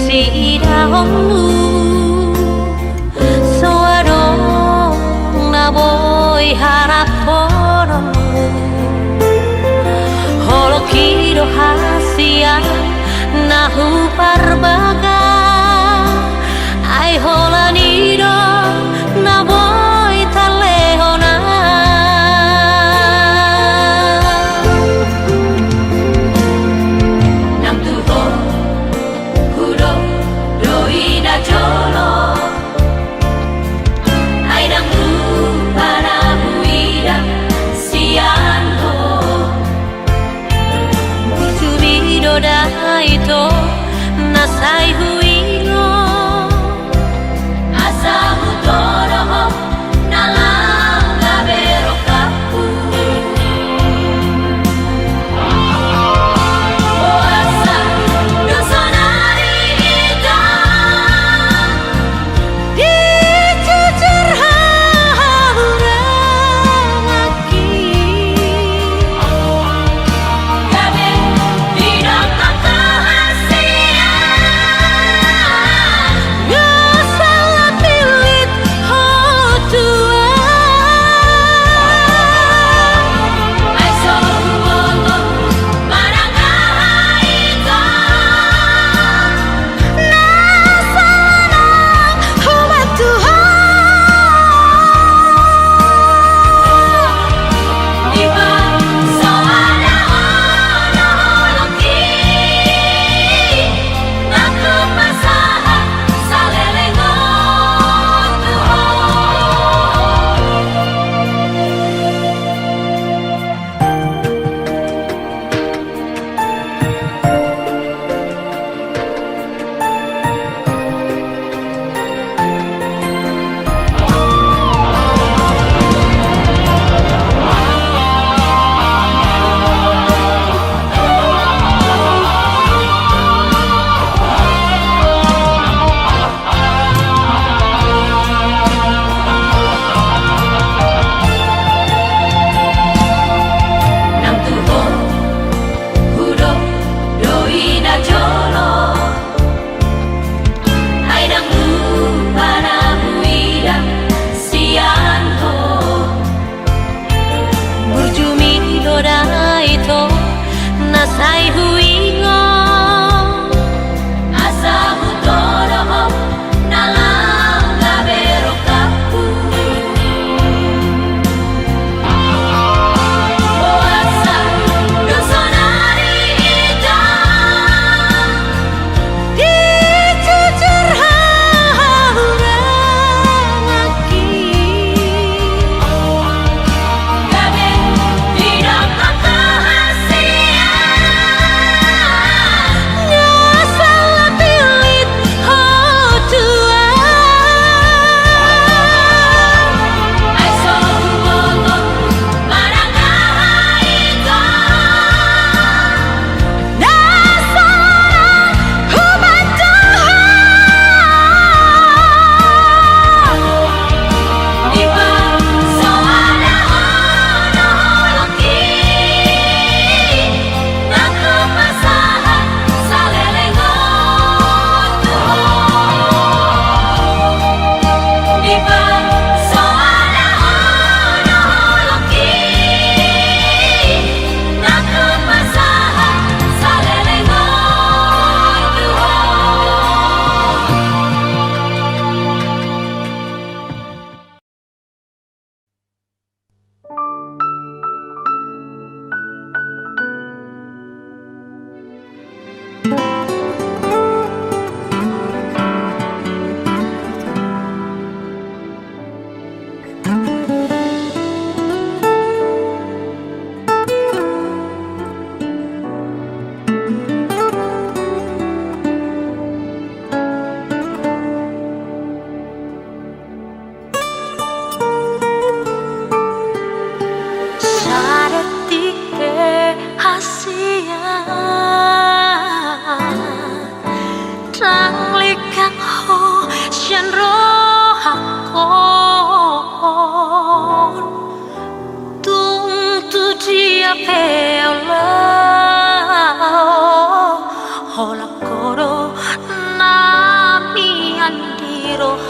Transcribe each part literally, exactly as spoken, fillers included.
Sidaonmu, so adong na boi haraphononmu. Holongki do hasian na huparbaga, ai holan i do na boi talehon ahu. Nang tu ho hudok do i na jolo, ai ndang rupa na huida sian ho. Burju mi do da ito na sai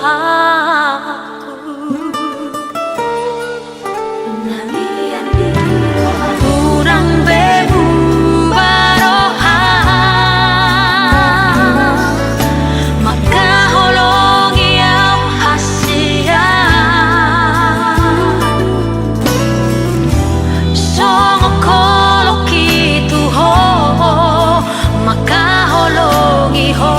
Aku. Hurang be huba roham mangkaholongi au hasian. Songon holongku tu ho mangkaholongi ho.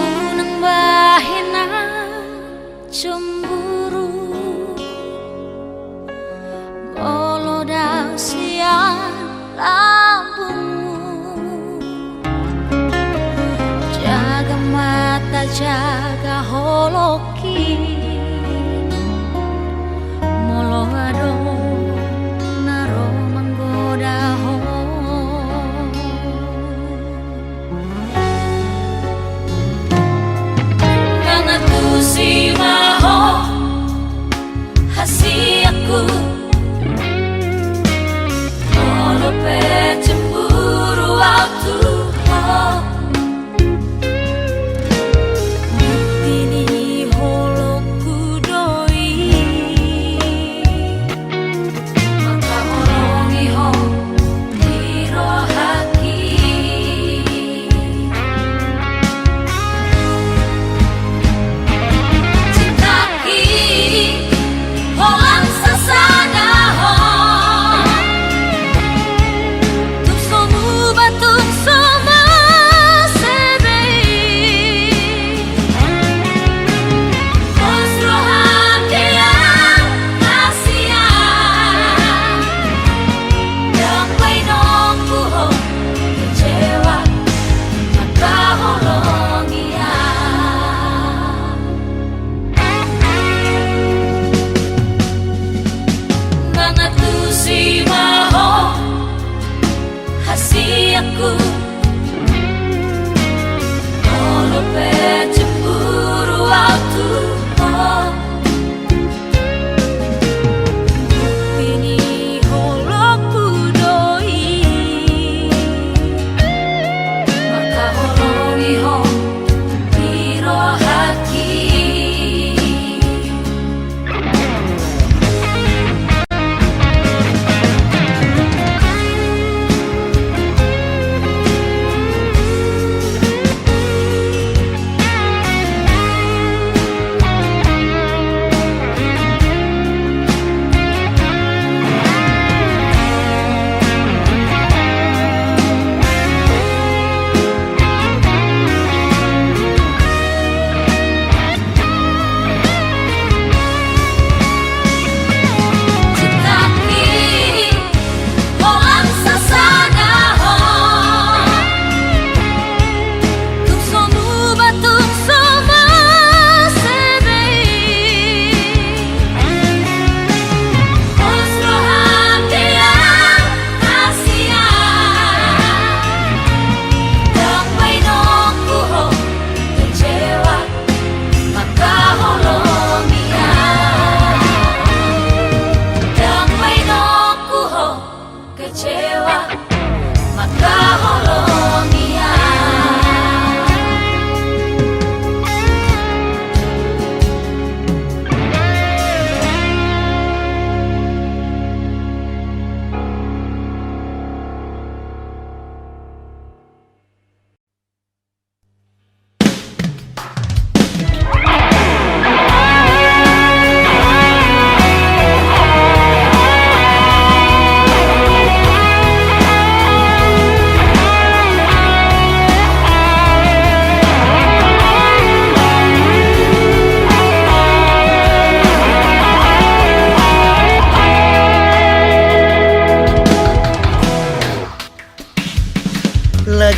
Unang bahen au cemburu, molo dao sian lambungmu. Jaga mata, jaga holongki, molo adong na ro manggoda ho. Mangantusi ma ho hasianku, molo pe cemburu au tu ho. Bukti ni holongku do i.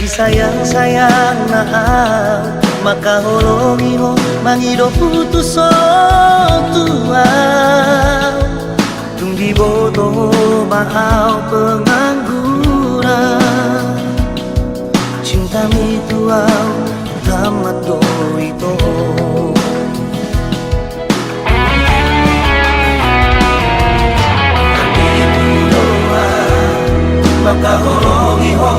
Disayang-sayangna au, mangkaholongi ho, mangido putus on tu au. Tung diboto ho ma au pengangguran, cintam i tu au tamat do ito. Mangkaholongi ho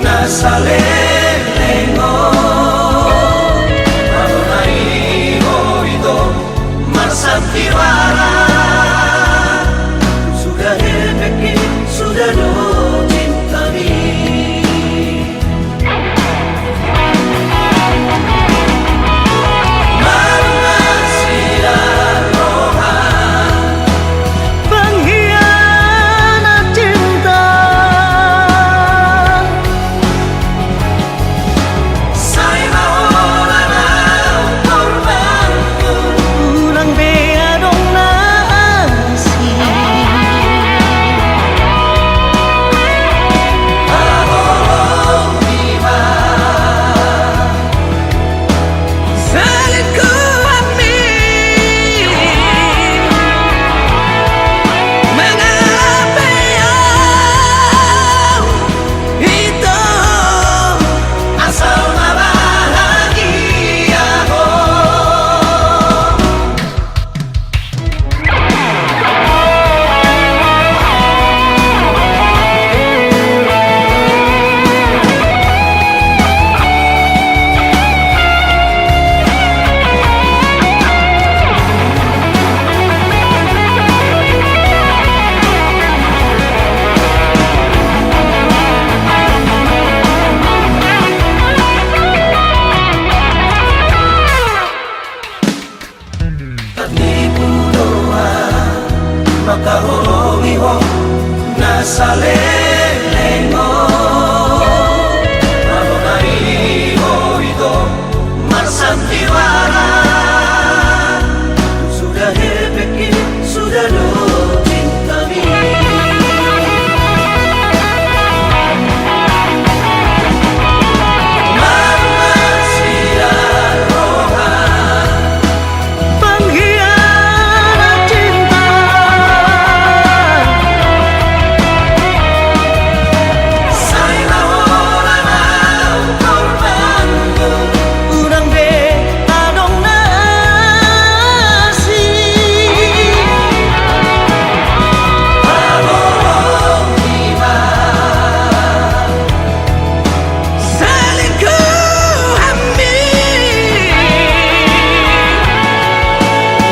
na saleleng on, molo na i ho ito marsantiwara, suda hepengki, suda do cintam i. Pengkhianat cinta. Sai ma holan au korbanku. Unang be adong na asing. Selingkuh ami, mengapa au ito, asal ma bahagia ho. Tartipu do au, mangkaholongi ho na saleleng on. Molo na i ho ito marsantiwara, suda hepengki, suda do cintam i. Marlas di roha. Pengkhianat cinta. Sai ma holan au korbanku. Unang be adong na asing. Haholongi ma. Selingkuh ami,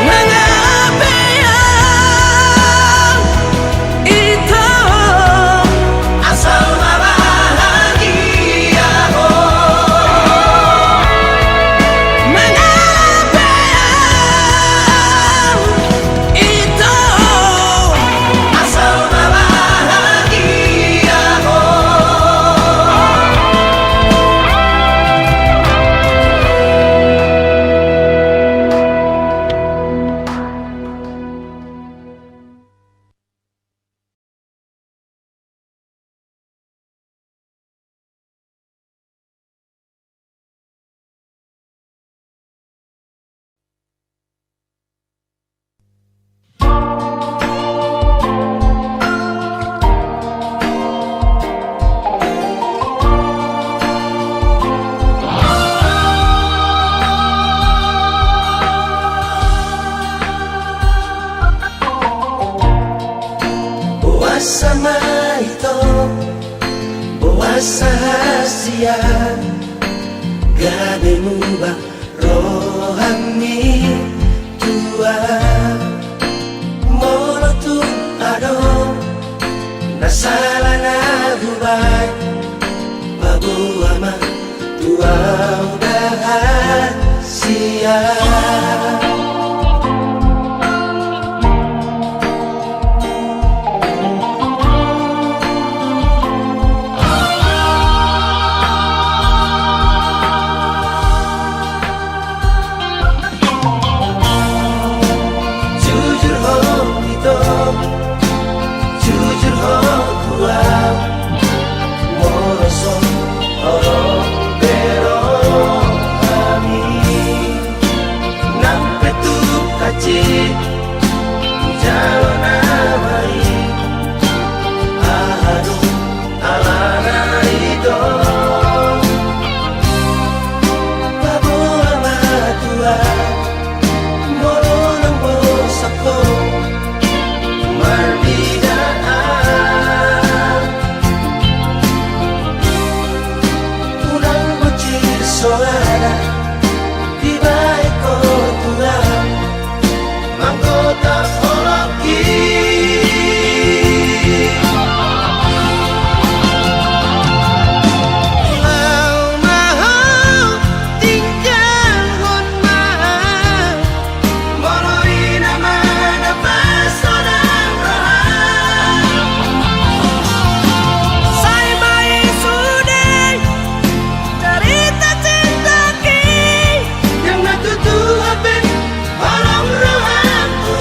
mengapa au ito, asal ma bahagia ho. Mengapa au ito, asal ma bahagia ho. Boasa ma ito, boasa hasea, gabe muba rohami tu au. Molo tung adong na sala na hubaen, paboa ma tu au da hasea. Jujur ho ito, jujur ho tu au. Molo songon Dibaen ho Tuhan manggotap holongki. Laho ma ho, tinggalhon ma au. Molo i nama na pasonang roha. Sai ma i sude carita cintaki. Yang na tutu hape holong rohangku.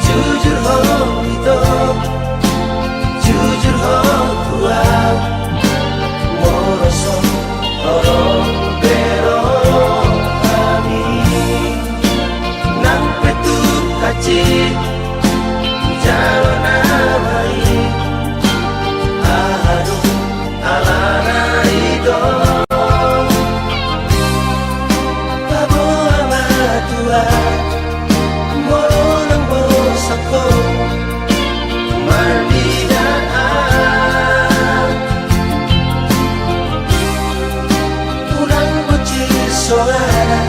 Jujur ho ito, jujur ho tu au, molo so holong be rohami. Nang pe tung hansit jalo na baen, aha do alana ito. Paboa ma tu au, molo nang bosan ho marnida au. Unang boncir soara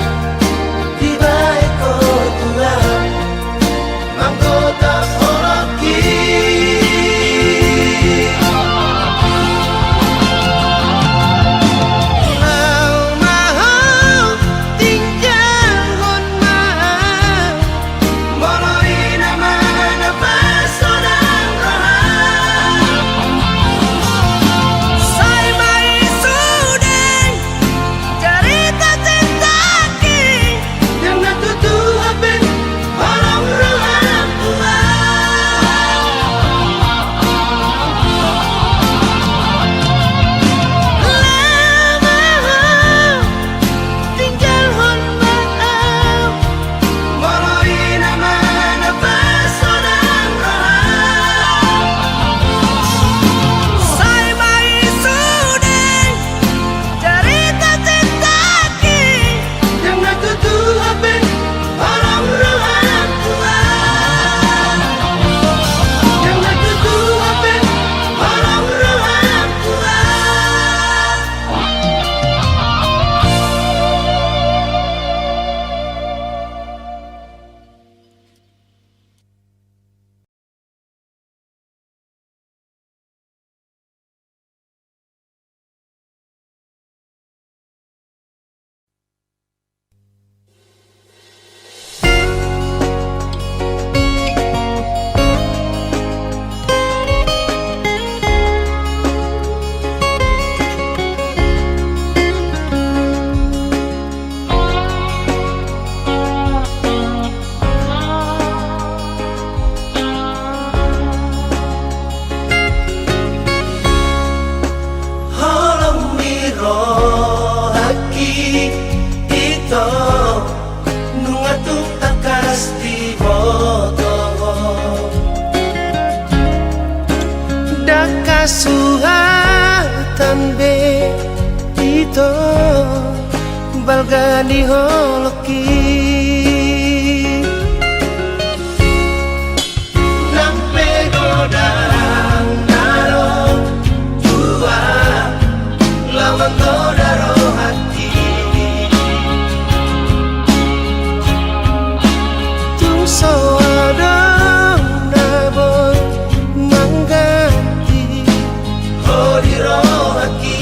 dibaen ho tu au manggotap holongki. Laho ma ho, tinggalhon ma au. Molo i nama na pasonang roha. Sai ma i sude carita cintaki. Yang na tutu hape holong rohangku. Laho ma ho, tinggalhon ma au. Molo i nama na pasonang roha. Sai ma i sude carita cintaki. Yang na tutu hape holong rohangku. Yang na tutu hape holong rohangku. Holong ni rohangki, ito, nunga tung tangkas diboto. Ndang hasuhatan be, ito, balga ni holongki. Nang pe godang na ro tu au, laho manggoda rohangki. Tung so adong na boi mangganti ho di rohangki.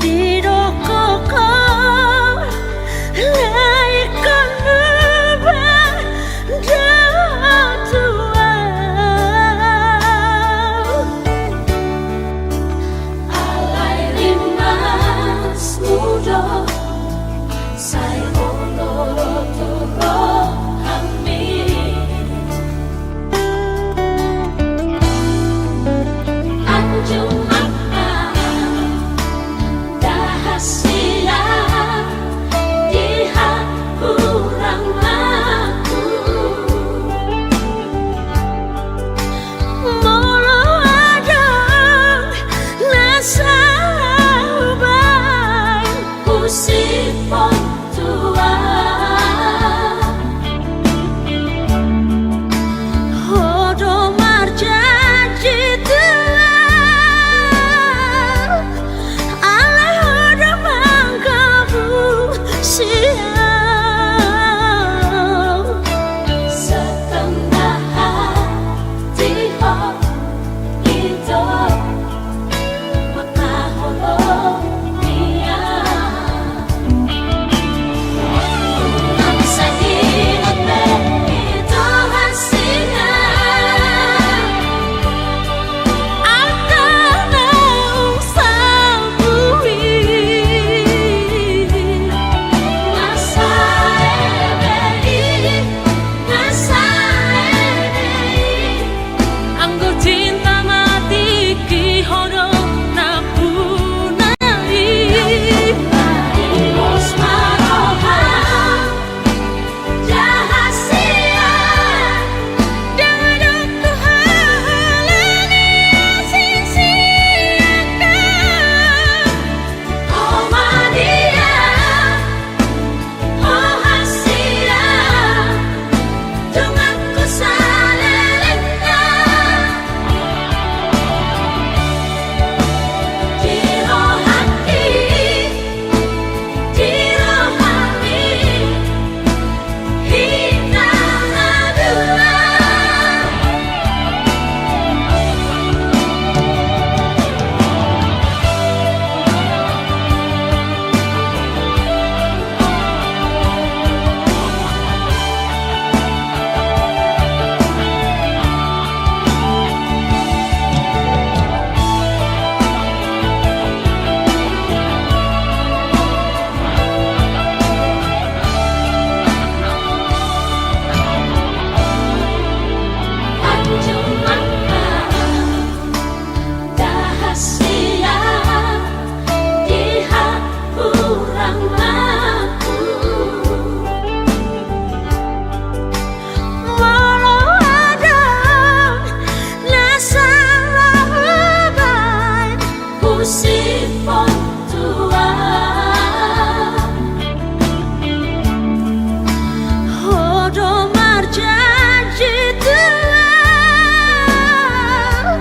Didok ho, lae, ingkon muba do tu ahu. Alai rimasmu do sai olo tu rohami. Anjung ma ahu rahasia di hangku ramaku. Molo adong na salah baen, husip on tu ahu. Ho do marjanji tu ahu, alai ho do manggabung sian ahu. Setengah hati ho i do. Anggo cinta ma tingki, ho do nampuna i. Pos ma roha, rahasia. Ndang adong tu ho halani asing sian ahu. Ho ma dia, ho hasian, donganku salelengna. Di rohangki, di rohami, hita na dua. Anjung ma ahu rahasia di hangku ramaku. Molo adong na salah baen, husip on tu ahu. Ho do marjanji tu ahu,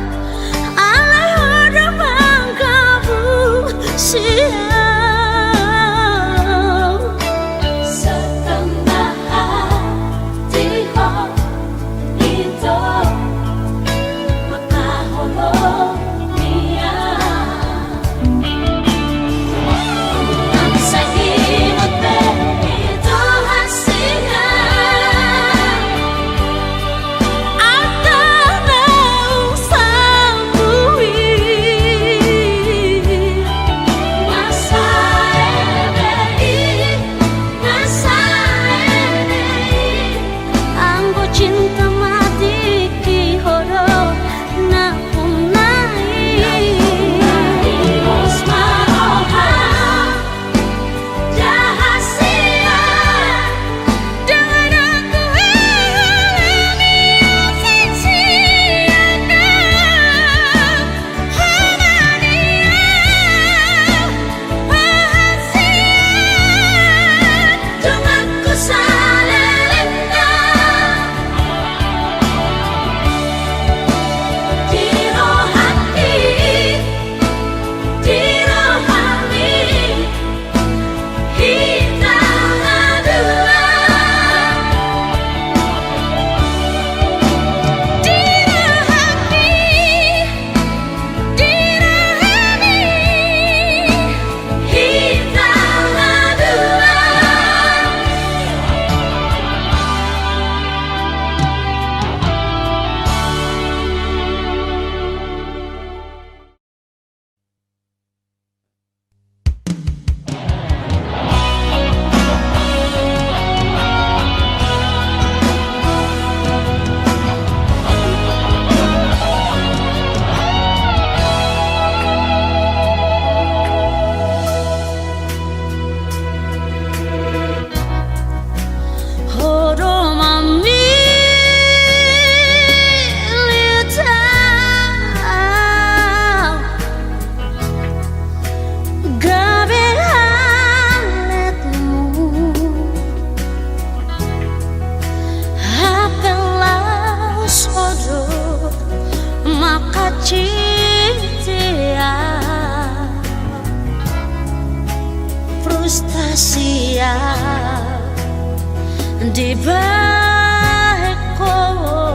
alai ho do manggabung sian ahu. Setengah hati ho i do, mangkaholongi ahu. Stasia, dibahen ho